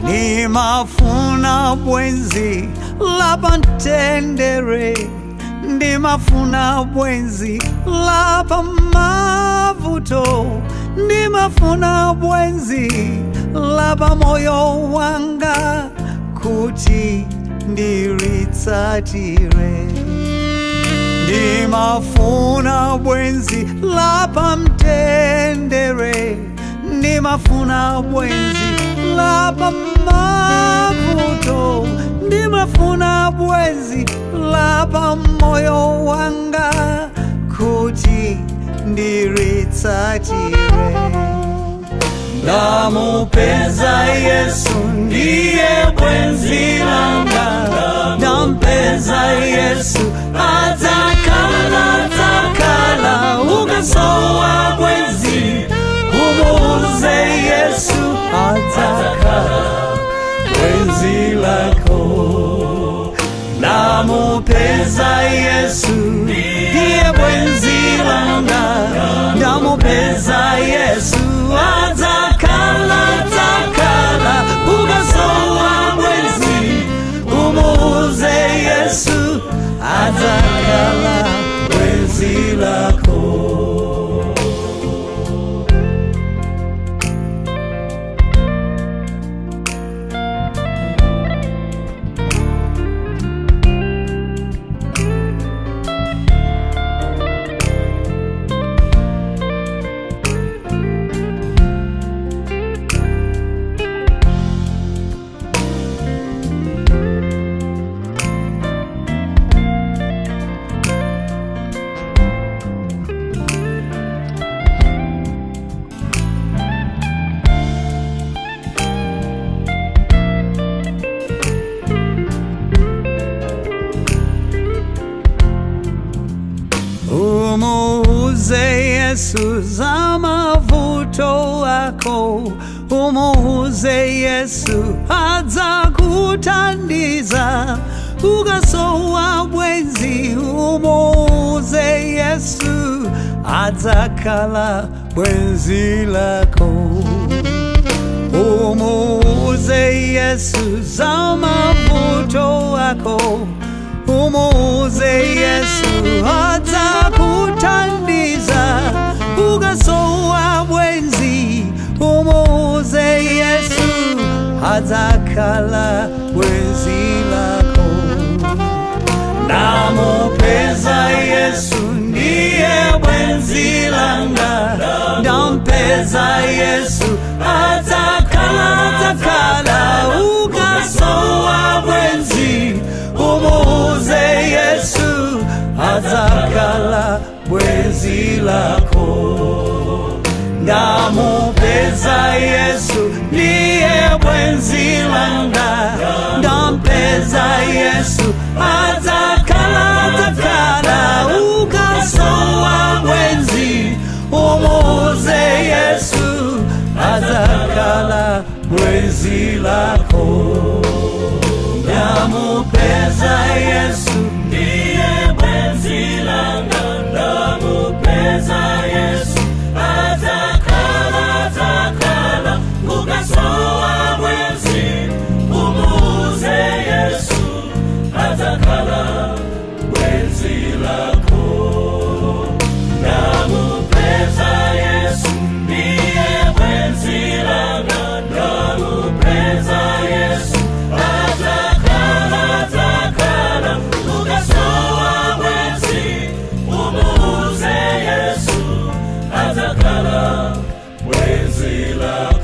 Ndimafuna bwenzi lapa mtendere, ndimafuna bwenzi lapa mavuto, ndimafuna bwenzi lapa moyo wanga kuti ndiritsatire. Ndimafuna bwenzi lapa mtendere, ndimafuna bwenzi lapa mavuto, ndimafuna bwenzi lapa moyo wanga kuti ndiritsatire. Ndamupeza Yesu ndiye bwenzi langa, ndampeza Yesu adzakhala, adzakhala. Ukasowa bwenzi umuuze Yesu, adzakhala bwenzi lako. Ndamupeza Yesu ndiye bwenzi langa, ndamupeza Yesu adzakhala, adzakhala. Ukasowa bwenzi umuuze Yesu, adzakhala bwenzi lako. Umuuze Yesu za mavuto ako, umuuze Yesu adzakuthandiza. Ukasowa bwenzi umuuze Yesu, adzakhala bwenzi lako. Umuuze Yesu za mavuto ako, umuuze Yesu adzakuthandiza. Ukasowa bwenzi umuuze Yesu, adzakhala bwenzi lako. Ndamupeza Yesu ndiye bwenzi langa, ndampeza Yesu adzakhala, adzakhala. Ukasowa bwenzi umuuze Yesu, adzakhala bwenzi lako. Ndamupeza Yesu ndiye bwenzi langa, ndampeza Yesu adzakhala, adzakhala. Ukasowa bwenzi umuuze Yesu, adzakhala bwenzi lako. Ndamupeza Yesu ndiye bwenzi langa, ndamupeza Yesu adzakhala, adzakhala. Ukasowa bwenzi umuuze Yesu, adzakhala bwenzi lako. Ndamupeza Yesu ndiye bwenzi langa, ndamupeza Yesu adzakhala, adzakhala. Ukasowa bwenzi umuuze Yesu, adzakhala bwenzi lako.